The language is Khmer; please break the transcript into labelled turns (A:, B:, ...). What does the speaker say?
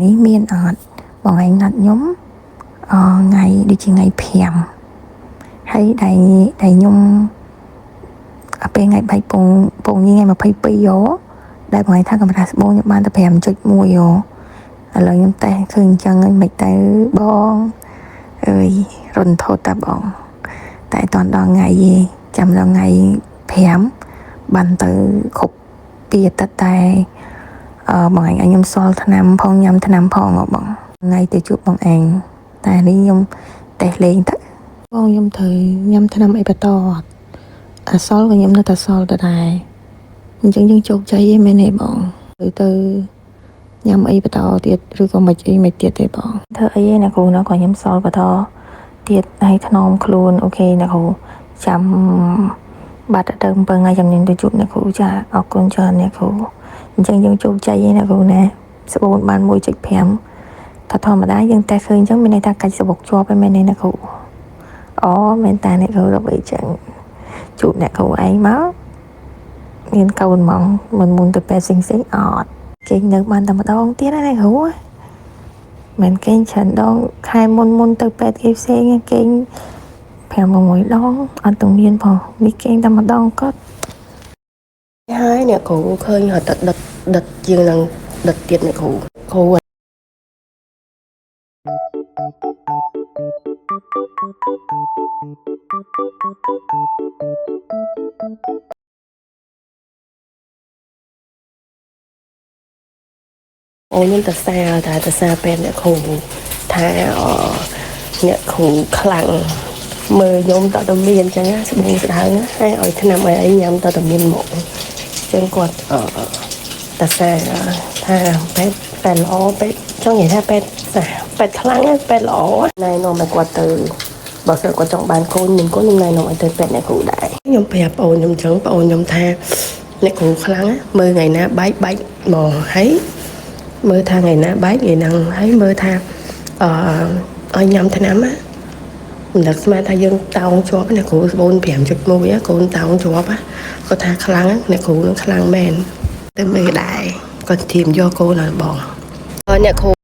A: នេះមានអត់បងឯងណាត់ខ្ញុំអថ្ងៃដូចជាថ្ងៃ5ហើយដែលដែលខ្ញុំអាពេលថ្ងៃបែកពងពងញីថ្ងៃ22យោដែលបងឯងថាកម្រាស់ស្បូនខ្ញុំបានតែ5.1យោឥឡូវខ្ញុំតេស្តឃើញអញ្ចឹងហើយមិនទៅបងអើយរន្ធត់តាបង តែតន់ដល់ថ្ងៃទេចាំដល់ថ្ងៃ5បានទៅគ្រប់ពីអាទិត្យតែអឺបងឯងឲ្យខ្ញុំសល់ថ្នាំផងញ៉ាំថ្នាំផងហ៎បងថ្ងៃទៅជួបបងឯងតែនេះខ្ញុំតេស្តលេងទៅបងខ្ញុំត្រូវញ៉ាំថ្នាំអីបន្តអត់អាសល់ក៏ខ្ញុំនៅតែសល់ដដែលអញ្ចឹងយើងជោគជ័យឯងមែនទេបងទៅទៅញ៉ាំអីបន្តទៀតឬក៏មិនអីមិនទៀតទេបងធ្វើអីឯណាគ្រូណាក៏ខ្ញុំសល់បន្ត ទៀតឲ្យថ្នមខ្លួន OK អ្នកគ្រូចាំបាត់ទៅ7ថ្ងៃចាំខ្ញុំទៅជួបអ្នកគ្រូចាអរគុណច្រើនអ្នកគ្រូអញ្ចឹងយើងជោគជ័យឯអ្នកគ្រូណាស្បូនបាន1.5ថាធម្មតាយើងតែឃើញអញ្ចឹងមានន័យថាកាច់សបុកជាប់ឯមែនទេអ្នកគ្រូអូមែនតាអ្នកគ្រូដល់ពេលអញ្ចឹងជួបអ្នកគ្រូឯងមកមានកូនហ្មងមុនមុនទៅពេទ្យផ្សេងៗអត់គេងនៅបានតែម្ដងទៀតណាអ្នកគ្រូ មិនគេងច្រើនដងខែមុនមុនទៅពេទ្យគេផ្សេងគេង5 6ដងអត់ទាំងមានផងនេះគេងតែម្ដងគាត់
B: ហើយអ្នកគ្រូឃើញរត់តែដិតដិតជាងនឹងដិតទៀតអ្នកគ្រូគ្រូអូនខ្ញុំតសាថាតសាពេទ្យអ្នកគ្រូថាអអ្នកគ្រូខ្លាំងមើលខ្ញុំតតែមានអញ្ចឹងណាស្បូនស្ដើងណាហើយឲ្យថ្នាំឲ្យអីញ៉ាំតតែមានមកអញ្ចឹងគាត់អតសាថាពេទ្យពេទ្យល្អពេទ្យចង់និយាយថាពេទ្យសាពេទ្យខ្លាំងណាពេទ្យល្អណែនាំឲ្យគាត់ទៅបើសិនគាត់ចង់បានកូនមានកូនខ្ញុំណែនាំឲ្យទៅពេទ្យអ្នកគ្រូដែរខ្ញុំប្រាប់ប្អូនខ្ញុំអញ្ចឹងប្អូនខ្ញុំថាអ្នកគ្រូខ្លាំងណាមើលថ្ងៃណាបែកបែកហ្មងហើយ មើលថាថ្ងៃណាបែកថ្ងៃហ្នឹងហើយមើលថាអឺឲ្យញ៉ាំថ្នាំណាមិនដឹងស្មានថាយើងតោងជាប់អ្នកគ្រូស្បូន5.1កូនតោងជាប់គាត់ថាខ្លាំងអ្នកគ្រូនឹងខ្លាំងមែនតែមើលដែរគាត់ធៀមយកកូនឲ្យបងអ្នកគ្រូ